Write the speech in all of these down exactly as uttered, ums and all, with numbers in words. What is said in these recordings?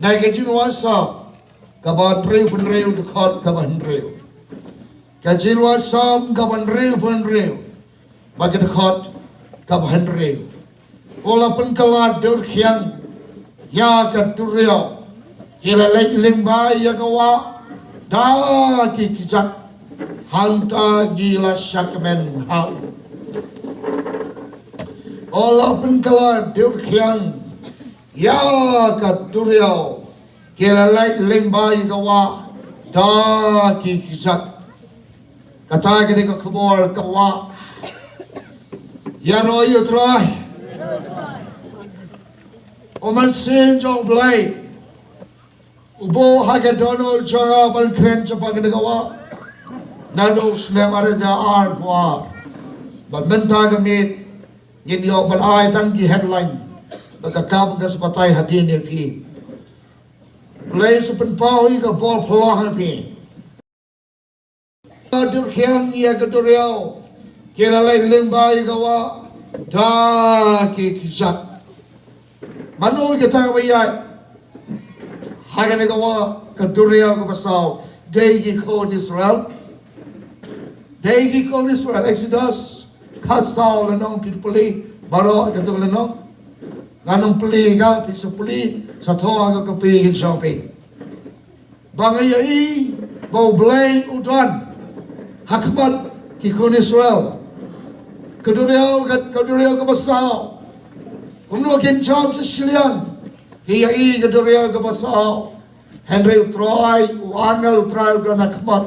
Dei ka jingwan Salm kaba hynriewphew hynriew, dkhot kaba hynriew. Ka jingwan Salm kaba hynriewphew hynriew, bad ka dkhot kaba hynriew. U la pynkylla dur khiang ïa ka duriaw, ki la leit lyngba ïa ka wah da ki kjat, hangta ngi la shakmen ha u. U la pynkylla dur khiang ïa ka duriaw, ki la leit lyngba ïa ka wah da ki kjat. Kata ka dei ka khubor ka wah. Ïaroh ïa U Trai. U Mynsiem jong U Blei u buh ha ka dohnud jong nga ban kren shaphang kane ka wah. Naduh u snem ar hajar arphew ar bad mynta ka miet ngin ïoh ban ai tang ki headline, bad ka kam ka sa batai hadien ïa phi. U Blei u sa pynpaw ïa ka bor phylla ha phi. Dur khiang ïa ka duriaw, ki la leit lyngba ïa ka wah da ki kjat. Mano kata kaba ïaid ha kane ka wah, ka duriaw kaba saw? Dei ki khun Israel. Dei ki khun Israel. Exodus khatsaw lynnong, phi pule baroh katto ka lynnong. Ngan ym pule ka, phi sa pule, sa thoh ha ka copy ka jong phi. Ba ngi ïohi ba U Blei u don ha khmat ki khun Israel. Ka duriaw, ka, ka duriaw kaba saw. Kumno kin jam sha shiliang, ki ïohi ka duriaw kaba saw. Hynrei U Trai, u angel U Trai u don ha khmat.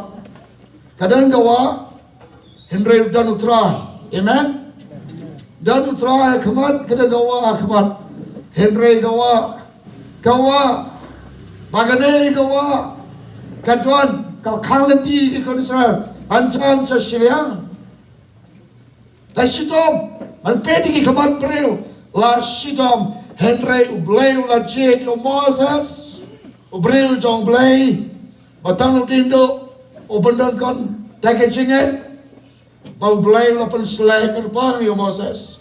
Ka don ka wah, hynrei u don U Trai. Amen. Don U Trai ha khmat, ka don ka wah ha khmat. Hynrei ka wah, ka wah, ba kane ka wah ka don, ka khang lynti ki khun Israel ban jam sha shiliang. La shitom ban peit ïa ki khmat briew, la shitom. Hynrei U Blei u la jied ïa u Moses, u briew jong U Blei, ba tang u ding duh u pyndonkam da ka jingngeit, ba U Blei u la pynsleh kyrpang ïa u Moses.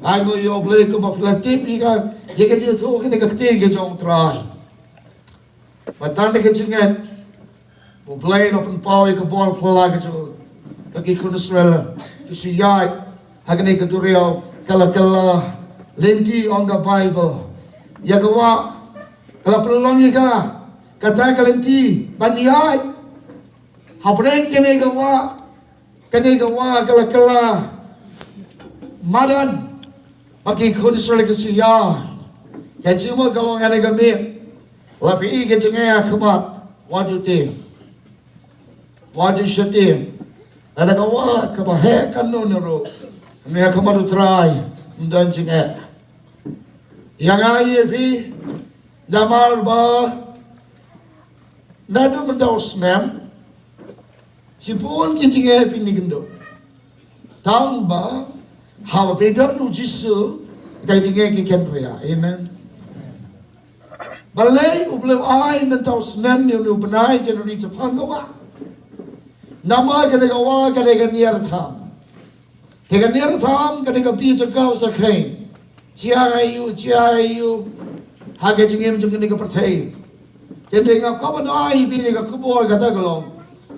Ai mo ïa U Blei, kumba phi la tip ïa ka, ïa ka jingthoh kane ka ktien ka jong U Trai. Ba tang da ka jingngeit U Blei u la pynpaw ïa ka bor phylla ka jong u. Ba ki khun Israel ki shu ïaid ha kane ka duriaw, ka la kylla lynti, ong ka Baibl. Ïa ka wah ka la pynlong ïa ka, kata ka lynti ban ïaid. Hapdeng kane ka wah, kane ka wah ka la kylla madan, ba ki khun Israel ki shu ïaid. Ka jingmut ka long kane ka miet, la phi i ka jingeh ha khmat, wat ju tieng, wat ju sheptieng. Lada ka wah kaba heh kano kano ruh, ha khmat U Trai ym don jingeh. Ïa nga ïa phi, namar ba naduh mynta u snem, shibun ki jingeh phin ïakynduh. Tangba haba phi don U Jisu, kita ki jingeh ki kynriah. Amen. Balei U Blei u ai mynta u snem ïa une u bnai January shaphang ka wah? Namar kane ka wah ka dei ka niar tham. Te ka niar tham ka dei ka bynta jong ka u sakhi. Jia ïa u, jia ïa u ha ka jingim jong kane ka pyrthei. Te nga kwah ban ai ïa phi kane ka khubor, kata ka long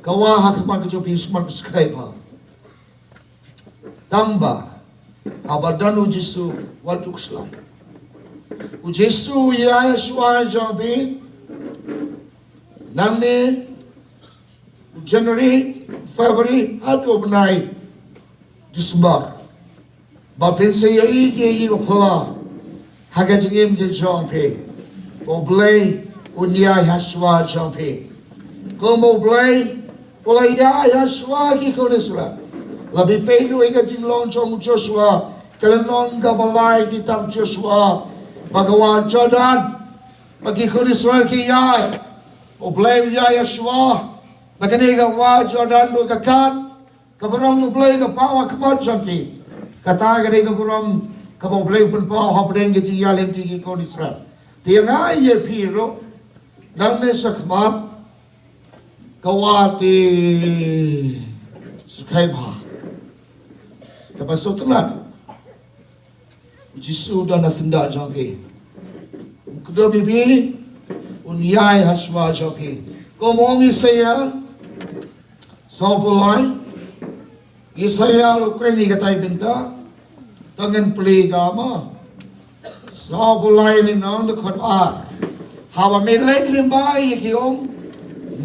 ka wah ha khmat ka jong phi, sumar ka sakhi bha. Tangba haba don U Jisu, wat ju khuslai. U Jisu u ïaid ha shuwa jong phi. Nangne u January, February haduh u bnai December, ba phin sa ïohi ïa ki ba phylla ha ka jingim ka jong phi. Ba U Blei un ïaid ha shuwa jong phi. Kumba U Blei u la ïaid ha shuwa ki khun Israel. La phi peit ruh ïa ka jinglong jong u Joshua, ka lynnong kaba lai kitab Joshua, ba ka wah Jordan, ba ki khun Israel ki ïaid. U Blei u ïaid ha shuwa, ba kane ka wah Jordan ruh ka kat. Ka burom U Blei ka paw ha khmat jong ki. Kata ka dei ka burom kaba U Blei u pynpaw hapdeng ka jingïaid lynti ki khun Israel. Te ïa nga ïa phi ruh, nangne shakhmat, ka wah te sakhi bha. Kaba sngewtynnat, U Jisu u don ha syndah jong phi. Um kdew biang, Un ïai ha shuwa jong phi. Kum u ong Isaïah, sawphew lai. Isaïah ruh kren ïa katai bynta. To ngin plie ka ma. Sawphew lai lynnong dkhot ar. Haba me leit lyngba ïa ki um,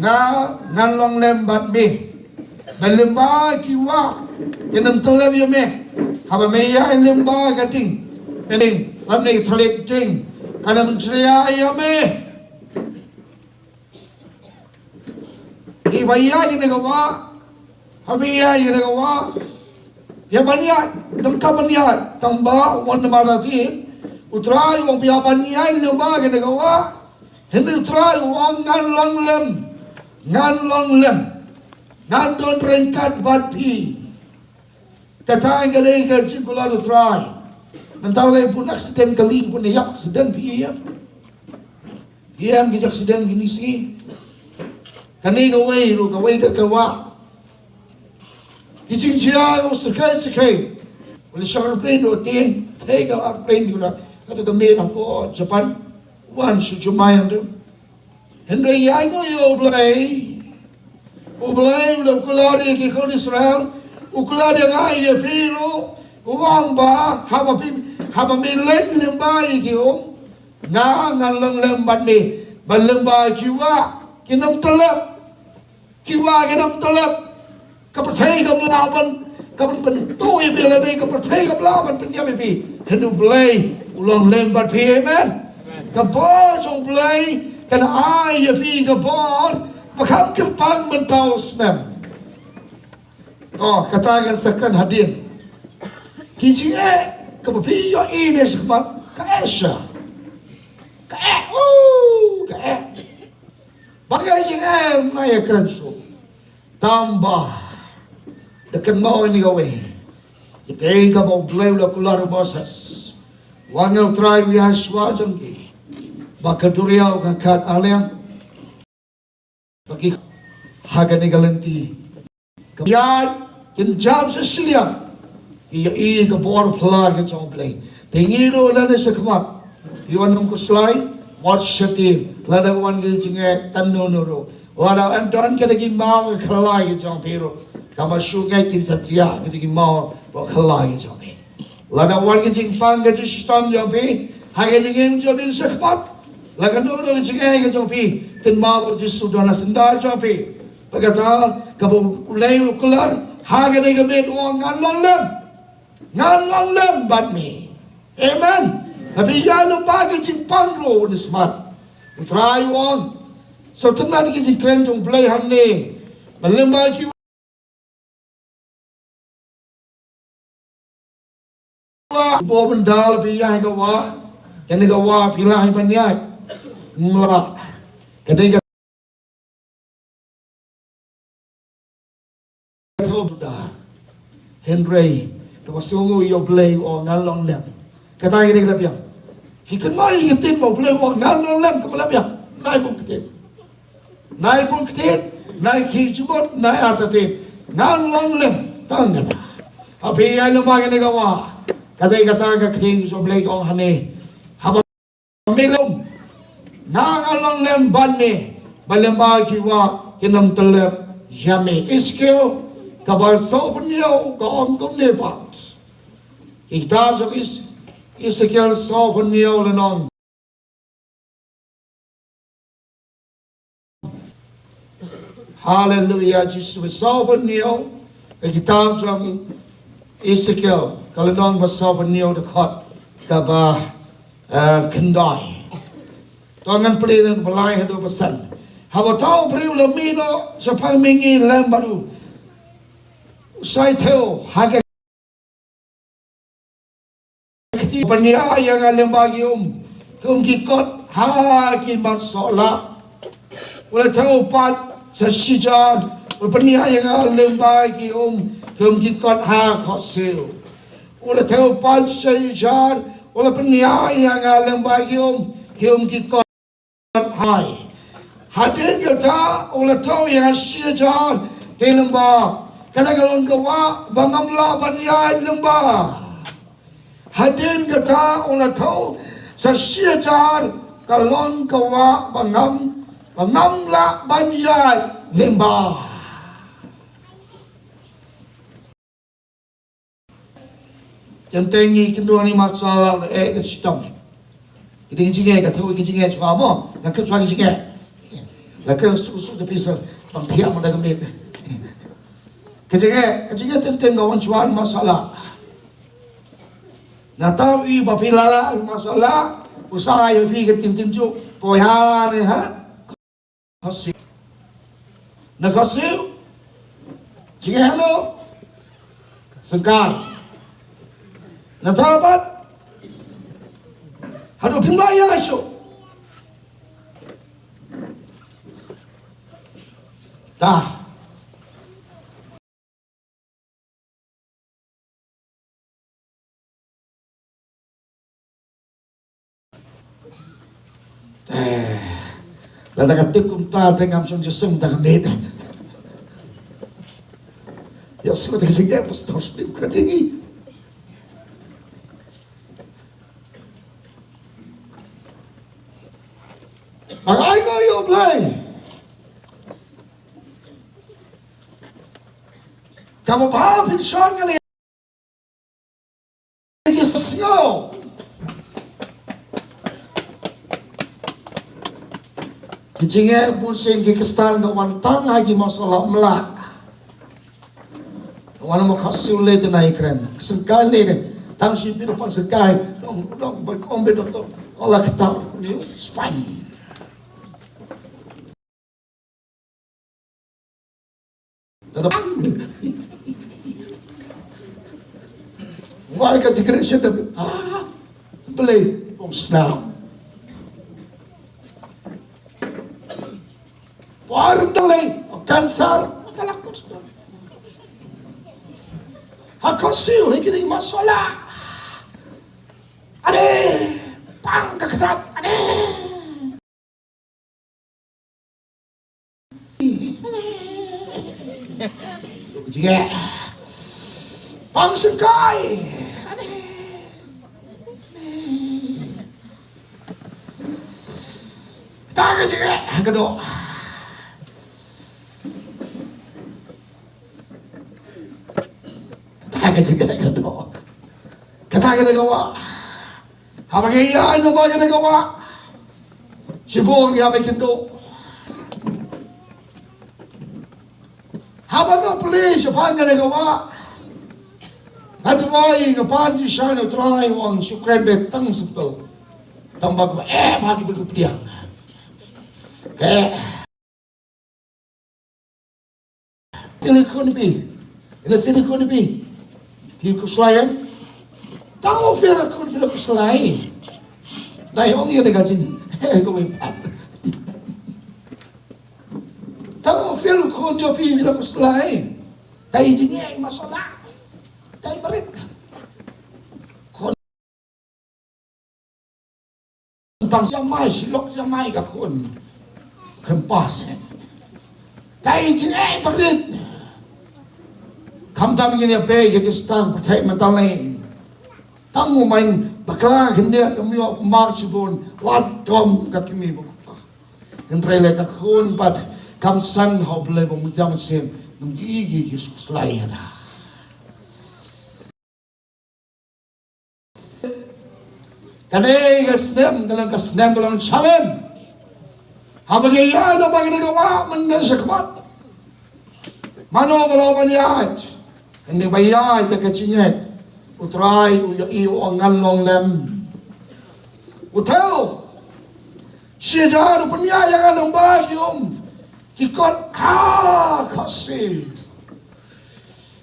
nga ngan long lem bad me. Bad lyngba ki wah kin ym tyllep ïa me. Haba me ïai lyngba ka ding, ka ding, lymne ka thylliej ding, kan ym jria ïa me. Haba ïai kane ka wah, haba ïai kane ka wah, ïa ban ïai, tang ka ban ïai, tang ba wan na mara tin, U Trai u ong phi haba ïai lyngba kane ka wah, hynrei U Trai u ong ngan long lem, ngan long lem, ngan don ryngkat bad phi. Kata ka dei ka jingkular U Trai. Mynta lei bun accident kali, bun ïap accident phi ïa. Ïa ki accident kini sngi. Kane kawei ruh, kawei ka ka wah. Ki jingjia u syrkhei syrkhei. Wala shah plane ruh tin, thei ka airplane ruh. Kata ka mei hapoh Japan. Wan shu jumai hangtu. Hynrei ïa ngi ïa U Blei. U Blei u la kular ïa ki khun Israel. U kular ïa nga ïa phi ruh. U ong ba haba phi, haba me leit lyngba ïa ki um, nga ngan long lem bad me. Bad lyngba ki wah kin ym tyllep. Ki wah kin ym tyllep. Ka pyrthei kam lah ban, ka ban pyntuh ïa phi lane ka pyrthei kam lah ban pynïap ïa phi. Hynrei U Blei u long lem bad phi, amen. Ka bor jong U Blei kan ai ïa phi ka bor ba kham kyrpang mynta u snem. To, kata kan sa kren hadien. Ki jingeh kaba phi ïohi ne shakhmat ka eh sha. Ka eh, oh, ka eh. Ba ka jingeh ym nang ïa kren shuh. Tang ba da kynmaw ïa kawei. Ïa kaei kaba U Blei u la kular ïa u Moses. U angel U Trai u ïa shuwa jong ki. Ba ka duriaw ka kat aliang. Ba ki ha kane ka lynti. Ka ïaid kin jam sha shiliang. Ïa i ka bor pla ka jong U Blei. Te ngi ruh lane shakhmat. Ïa wan ym khuslai, wat shati. Lada wan ki jingeh kano kano ruh. Lada wan don kita ki maw ka khlai ka jong phi ruh. Kaba shu ngeit kin sa jia kita ki maw ka khlai ka jong phi. Lada wan ka jingpang ka jingshitom jong phi ha ka jingim jong phi shakhmat. La kano kano ka jingeh ka jong phi, kynmaw ba U Jisu don ha syndah jong phi. Ba kata kaba U Blei u kular ha kane ka miet u ong ngan long lem. Ngan long lem bad me. Amen. Haba ïa long ba ka jingpang ruh ne shakhmat. U Trai u ong. Sngewtynnat ïa ka jingkren jong U Blei hangne. Ba lyngba ki wah, bor ban da la phi ïaid ka wah. Kane ka wah phi lah ban ïaid. Mla. Kane ka thoh da. Hynrei kaba sngew ïa U Blei u ong ngan long lem. Kata ïa dei ka la biang. Ki kynmaw ïa ka ktien ba U Blei u ong ngan long lem kaba la biang. Nai bun ktien. Nai bun ktien, nai khih jingmut, nai artatien. Ngan long lem tang kata. Haba phi ïaid lem bad kane ka wah. Kata kata ka ktien jong U Blei ka ong hangne. Haba me lum, nga ngan long lem bad me. Bad lyngba ki wah kin ym tyllep ïa me. Ezekiel kaba sawphew hynñiew ka ong kumne pat. Kitab jong Is-, Ezekiel sawphew hynñiew lynnong. Haleluia, Jisu. Sawphew hynñiew, ka kitab jong Ezekiel, ka lynnong ba sawphew hynñiew dkhot kaba, eh, khyndai. To ngan plie na kaba lai haduh ba san. Haba uta u briew u la mih noh shaphang mihngi lem bad u shai thew ha ka kti, pynïaid ïa nga lyngba ki um, ki um ki kot ha ki mat sohlah. U la thew pat sha shijar, u la pynïaid ïa nga lyngba ki um, ki um ki kot ha khohsiew. U la thew pat sha shijar, u la pynïaid ïa nga lyngba ki um, ki um ki kot hai. Hadien kata u la thew ïa nga sha shijar te lyngba. Kata ka long ka wah ba ngam lah ban ïaid lyngba. Hadien kata u la thew sha shijar Ka long ka wah ba ngam, ba ngam lah ban ïaid lyngba. Teng teng ngi kynduh ngi masala eh ka shitom. Ki dei ki jingeh, ka thaw ki jingeh shuwa mo. Nga kynduh shuwa ki jingeh. La ka su su te pisa tang thiah mo da ka met. Ka jingeh, ka jingeh teng teng nga wan shuwa masala. Na taw i ba phi la la masala. Usa ïa phi ka tim tim ju. Poi ha ne ha. Khasi. Na Khasi. Jingeh hano. Sengkai. Na Thabat. Hadu pimla ya shu. Tah. Eh, lada ka tip kumta te ngam shong jisung ta ka met. Ya sima ta ka jingeh pastor slim ka dingi. Ba ngai ko ïa U Blei. Kaba bha phin shon kane. Jisu sngew. Ki jingeh bun sien ki Khristan ka wan tang ha ki masala mla. Ka wan mo Khasi u lei te na i kren. Sengkai ne ne. Tang shi bit pan sengkai. Dong dong ba ong bit to. Ola kata ni span. Tada bang. Warga jingkren syetem. Ah, Blei, ong snam. Parum dalai, kansar, matalakut. Hakosiu, hikini masola. Ade, pang kakasat, ade. Jingeh. Pang sengkai. Kata ka jingeh ka doh. Kata ka jingeh ka doh. Kata ka jingeh ka wah. Haba ngi ïa ïa ba kane ka wah. Shibun ïa ba kynduh. Haba nga plie shaphang kane ka wah. Nga duwai nga pan shisha na U Trai, wan shu kren beit tang simple. Tang ba ka eh ba ki bit u pdiang. Ka eh. Phi la khun phi. Ina phi la khun phi. Phi la khuslai em? Tang o phi la khun phi la khuslai. Dei ong ïa dei ka jing. He ko wei pat. Tang o phi la khun jo phi phi la khuslai. Dei jingeh masola. Dei barit. Khun Tang sia mai, silok sia mai ka khun. Khem pas. Tai jing ai parit. Kham tam ngin ïa pei ïa ki stang pathai mataleng. Tang u main bakla khndiat ka myo mak chibun. Wat dom ka kimi buk. Hynrei le ka khun pat kam san hau blei bong jam sim. Num ji igi ki suslai hada. Kane ka snem, kane ka snem ka long shalem. Haba ngi ïaid na ba kane ka wah mynta shakhmat. Mano ba la ban ïaid. Kane ba ïaid da ka jingngeit. U Trai u ïa i u ong ngan long lem. U thew. Shi hajar u pynïaid ïa nga lyngba ki um. Ki kot ha Khasi.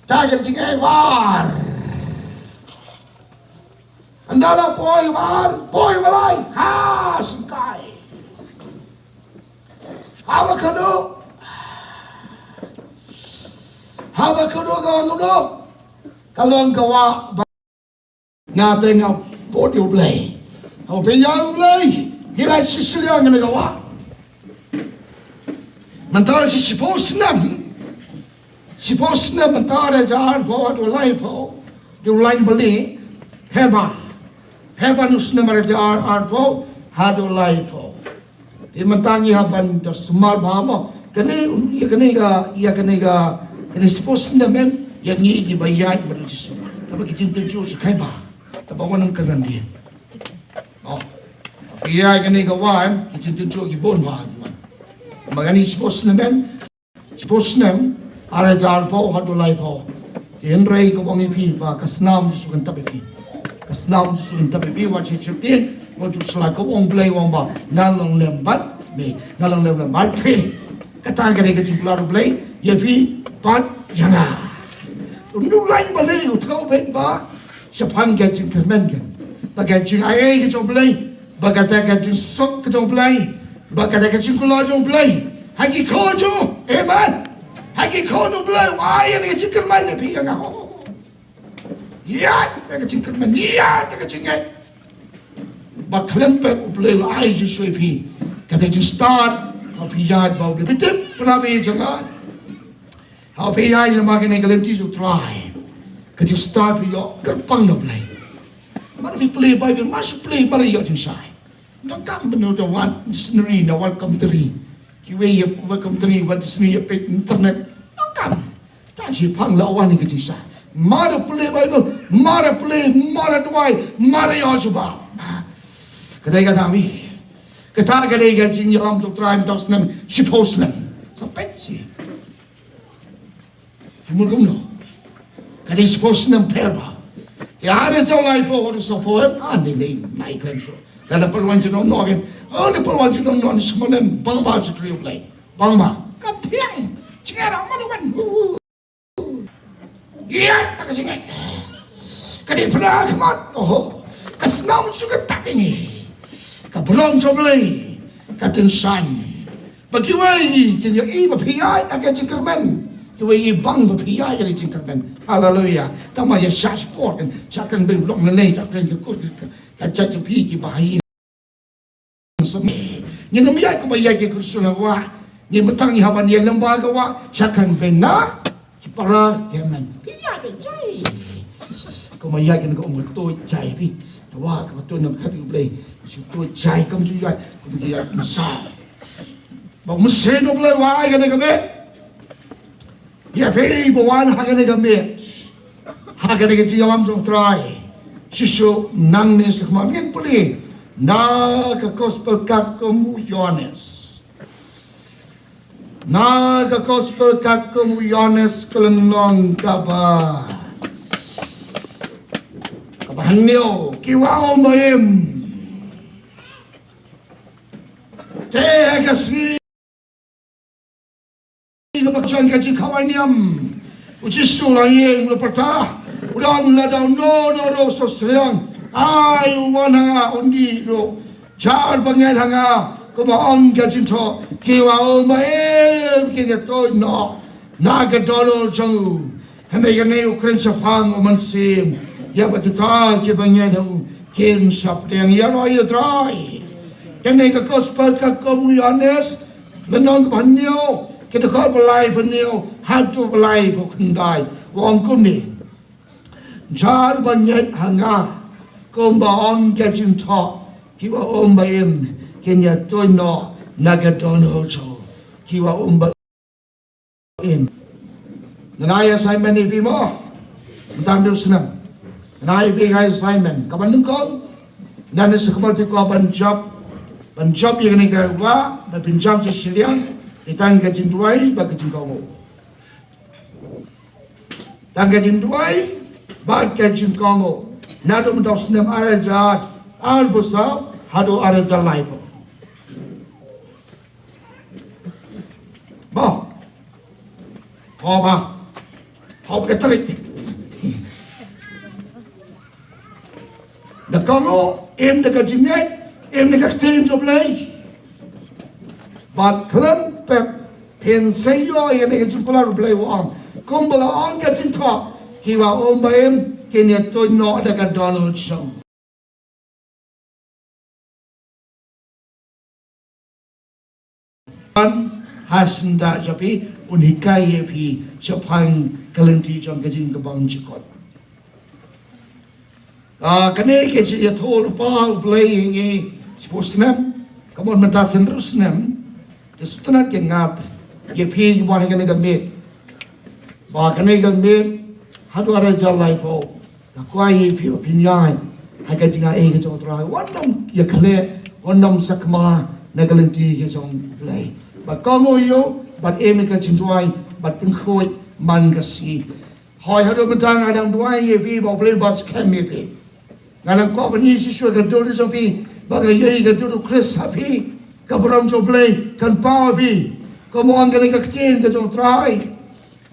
Ta ka jingeh war. Ynda la poi war, poi walai, ha sengkai. Haba kado. Haba kado ka nuno. Ka long ka wah ba. Nga te nga pot ïa u Blei. Nga pynïaid ïa u Blei. Ngi rai shisha ïa nga ne ka wah. Mynta shi shiphew snem. Shiphew snem mynta re jar phew du lai phew. Du lai bali. Heba. Heba nu snem re jar ar phew. Haduh laiphew. Te mynta ngi hap ban da sumar bha mo. Kane, ïa kane ka, ïa kane ka, kane shiphew snem em, ïa ngi kiba ïaid bad u Jisu. Te ba ki jingtynjuh sa kai bha. Te ba wan ym kyrdan dien. Oh. Ïa kane ka wa em, ki jingtynjuh ki bun bha. Ba kane shiphew snem em, shiphew snem, ar hajar arphew haduh laiphew. Te hynrei ka ong ïa phi ba ka snam Jisu kan tap ïa phi. Ka snam Jisu kan tap ïa phi, wat shisien, wat ju sla, ka ong Blei u ong ba ngan long lem bad me, ngan long lem bad phi. Kata ka dei ka jingkular U Blei ïa phi bad ïa nga. Ym dei u lain balei u thaw beit ba shaphang ka jingkyrmen kan, ba ka jingai ka jong U Blei, ba kata ka jingsuk ka jong U Blei, ba kata ka jingkular jong U Blei ha ki khun jong u. Amen. Ha ki khun jong U Blei u ai ïa ka jingkyrmen ïa phi ïa nga. Ïa ka jingkyrmen, ïa ka jingngeit. Ba khlem pep U Blei u ai Jisu ïa phi kata ka jingstad, ha phi ïaid bad U Blei. Phi tip, para bangeit jong nga, ha phi ïaid lem bad kane ka lynti jong U Trai, ka jingstad phi ïoh kyrpang na U Blei. Mar phi pule Baibl, mar shu pule, mar ïoh jingshai. Donkam ban ïoh da wad dictionary, da wad commentary. Kiwei ïa wad commentary, wad dictionary ïa peit internet. Donkam. Tang shaphang la wan ka jingshai. Mar pule Baibl, mar pule, mar duwai, mar ïoh jubab. Ka dei kata wi. Kata ka dei ka jingïalam jong U Trai mynta u snem, shiphew snem. Sa peit shi. Mut kumno. Ka dei shiphew snem pher bha. Te ar hajar laiphew haduh saphew em, ah, dei dei nai kren shuh. Lada pynwan jingdon noh em. Oh, lada pynwan jingdon noh, ngi sngewlem bang ba jingkyrkhu Blei. Bang ba. Ka thiang. Jingïarap ma la wan. Ïa, ta ka jingngeit. Ka dei pynah khmat. Oh. Ka snam Jisu ka tap ïa ngi. Ka burom jong U Blei ka tyngshaiñ. Ba kiwei kin ïohi ba phi ïaid ha ka jingkyrmen. Kiwei i bang ba phi ïaid ha ka jingkyrmen. Haleluya. Tang ba ïa shah sport kan, shah kren beiñ, long lane, shah kren ka kut ka, ka jait jong phi kiba ha ïing. Ngin ym ïaid kumba ïaid ki Khristan ha wah. Ngi mynta ngi hap ban ïaid lyngba ka wah, shah kren beiñ na ki para ki hynmen. Phi ïaid beit jai. Kumba ïaid kane ka um ka tuid jai phi. Ka wah kaba tuid na ka kti U Blei. Shu tuid jai, kam shu ïaid kum ki ïaid mynsaw. Ba u Mynsiem U Blei u ai kane ka miet ïa phi ba wan ha kane ka miet, ha kane ka jingïalam jong U Trai. Shisha nangne sa khmat ngin pule na ka Gospel katkum u Ïoannis. Na ka Gospel katkum u Ïoannis ka lynnong kaba, kaba hynñiew, ki wa um ba im. Te ha ka sngi kaba kjat ka jingkhawai niam, u Jisu u la ïeng, u la pyrta, u la ong, lada uno uno ruh u sngewsynei, ai u wan ha nga, un dih ruh. Jar bangeit ha nga, kumba ong ka jingthoh, ki wa um ba im kin ïa tuid noh na ka dohnud jong u. Hynrei kane u kren shaphang u Mynsiem, ïa ba kita kiba ngeit ha u kin sa pdiang. Ïaroh ïa U Trai. Kane ka Gospel katkum u Ïoannis, lynnong kaba hynñiew, ka dkhot ba laiphew hynñiew haduh ba laiphew khyndai. U ong kumne. Jar ba ngeit ha nga, kumba ong ka jingthoh, ki wa um ba im kin ïa tuid noh na ka dohnud jong u. Ki wa um ba im. Ngan ai assignment ïa phi mo. Mynta u snem. Ngan ai ïa phi ka assignment. Kaba nyngkong, nangne sa khmat phi kwah ban jop, ban jop ïa kane ka wah, ban pynjop sha shiliang, ïa tang ka jingduwai bad ka jingkohnguh. Tang ka jingduwai bad ka jingkohnguh. Naduh mynta u snem ar hajar arphew saw haduh ar hajar laiphew. Ba. Haba. Haba ka tarik. Da ka kohnguh, im da ka jingngeit, im da ka ktien jong U Blei. Bad khlem pep phin sa ïoh ïa kane ka jingkular U Blei u ong. Kumba la ong ka jingthoh, ki wa um ba im kin ïa tuid noh da ka dohnud jong u. Wan ha syndah jong phi, un hikai ïa phi shaphang ka lynti jong ka jingkyrpang jingkot. Ah, kane ka jingïathuhlypa U Blei ïa ngi, Shiphew snem, ka mut mynta hynriew snem, te sngewtynnat ki ngat ïa phi kiba wan ha kane ka miet. Ba kane ka miet haduh ar hajar laiphew, nga kwah ïa phi ba phin ïaid ha ka jingai ka jong U Trai. Wat nym ïakhleh, wat nym sakma na ka lynti ka jong U Blei. Bad kohnguh ïa u, bad im ïa ka jingduwai, bad pynkhuid man ka sngi. Hooid, haduh mynta nga dang duwai ïa phi ba U Blei un bat skhem ïa phi. Nga dang kwah ban ïashisha ïa ka dur jong phi, ba nga ïohi ïa ka dur U Khrist ha phi. Ka burom jong U Blei kan paw ha phi. Kumba ong kane ka ktien ka jong U Trai: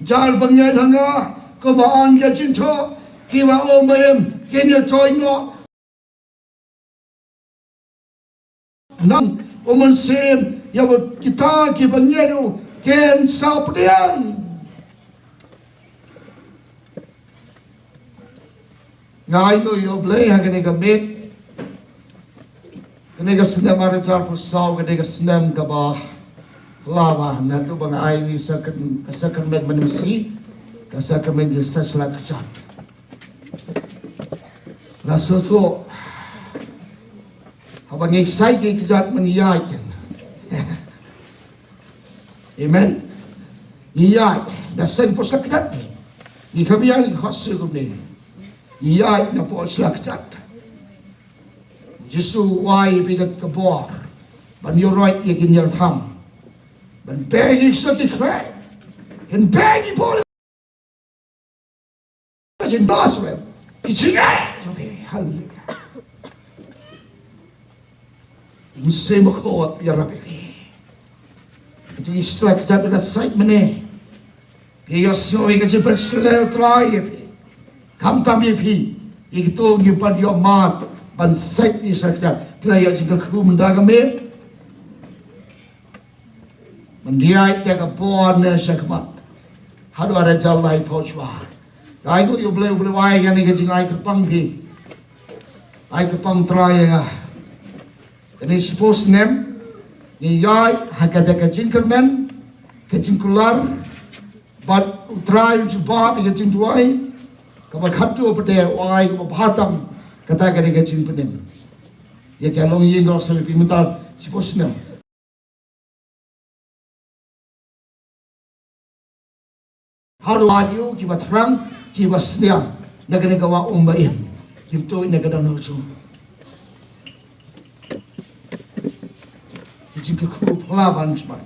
Jar ban ïaid ha nga, kumba ong ka jingthoh, kiba um ba im kin ïathuh noh. Nang, U Mynsiem, ïa kita kiba ngi ïohi kin sa pdiang. Nga ainguh ïa U Blei ha kane ka miet. Kane ka snem ar hajar arphew saw, kane ka snem kaba la ba naduh ba nga ai ïa ka sak-, ka sakramen mynsiem, ka sakramen jingshah sla kjat. Nga sngewthuh haba ngi shah ki kjat mynta ïa kan. Amen. Ngi ïaid na seng pos ka kjat. Ngi kham ïaid ngi khot sngewthuh kumne. Ngi ïaid na pos ka kjat. Jisu u ai ïa phi ka bor ban ïoh roi ïa ki ñiar tham, ban beh ïa ki ksuid ki khreh, ban beh ïa ki bor. Ka jingdon shuh. Ki jingeh. Haleluya. Mynsiem Bakhuid ïarap ïa phi. Ka jingshlei kjat ba la sait mynne. Phi ïohsngew ïa ka jingpynshlei U Trai ïa phi. Khamtam ïa phi, ïa kito ngi pat ïoh mad ban sait ïa shlei kjat. Phi la ïoh jingkyrkhu mynta ka miet. Myndiat ïa ka bor ne sha khmat. Haduh ar hajar laiphew shuwa. Ai nguh ïa U Blei, U Blei u ai kane ka jingai kyrpang phi. Ai kyrpang Trai ïa nga. Kane shiphew snem ngi ïaid ha kata ka jingkyrmen, ka jingkular, bad U Trai u jubab ïa ka jingduwai kaba khatduh pat u ai kaba bha tam, kata kane ka jingpynim ïa ka longïing ka longshong ïa phi mynta shiphew snem. Haduh ba ïoh kiba thrang, kiba sniang na kane ka wah um ba im, kim tuid na ka dohnud jong u. Ki jingkyrkhu phylla ban smat.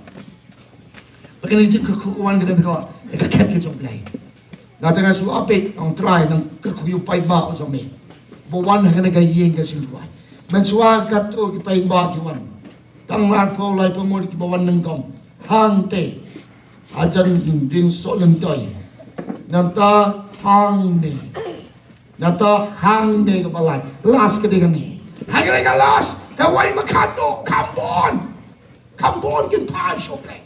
Ba kane ka jingkyrkhu ka wan ka dei ka, ka khet ka jong U Blei. Nga te nga shu ap beit, ong Trai, nang kyrkhu ïa u paidbah jong me ba wan ha kane ka ïing ka jingduwai. Mynshuwa katto ki paidbah ki wan. Tang laiphew, laiphew ngut kiba wan nyngkong. Hangta hajan jingdin soh lynti. Nangta hangne. Nangta hangne kaba lai. Last ka dei kane. Ha kane ka last, kawei ba khatduh, kham bun. Kham bun kin pan sha U Blei.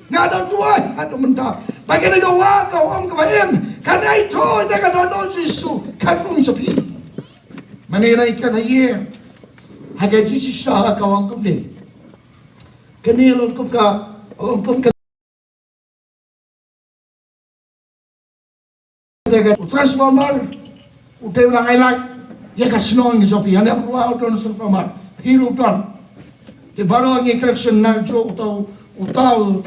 Nga dang duwai haduh mynta ba kane ka wah ka um kaba im kan ïathuh da ka dohnud Jisu, kan rung sha phi. Mynne ngi ïa kane ïa ha ka jingshisha ka long kumne. Kane long kum ka, long kum ka, u transformer u dei ban ai light ïa ka shnong jong phi. Hangne u don u transformer, phi ruh u don. Te baroh ngi connection na jong uta, uta u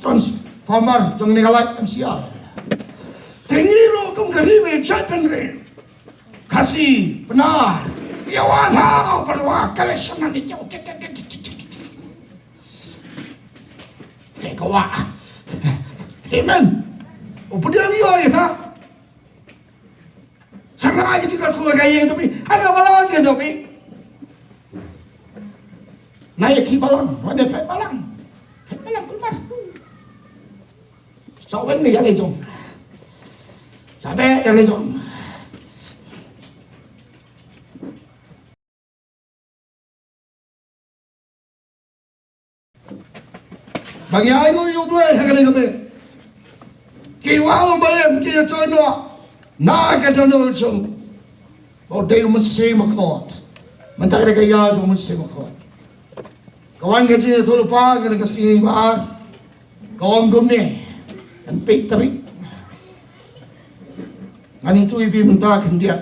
transformer jong ngi ka light M C R. Te ngi ruh kum ka ri ba ïeit, jaitbynriew Khasi, Pnar, ïa wan ha u Parwa, connection na jong. Te ka wah. Amen. U pdiang ïoh ïa ta. Sa nga ki jingkyrkhu ka ïing jong phi. Hana balang ïa jong phi. Na ïa ki balang, wan ïa phet balang. Phet balang kulmar. Sa wan ïa lei jong. Sa be ïa lei jong. Ba ngi ai nguh ïa U Blei ha kane ka miet. Ki wah um ba im ki ïathuh noh na ka dohnud jong u. Ba u dei u Mynsiem Bakhuid. Mynta ka dei ka ïa jong u Mynsiem Bakhuid. Ka wan ka jingïathuhlypa kane ka sngi ba ar. Ka ong kumne. Kan peit tarik. Ngan ïathuh ïa phi mynta khyndiat.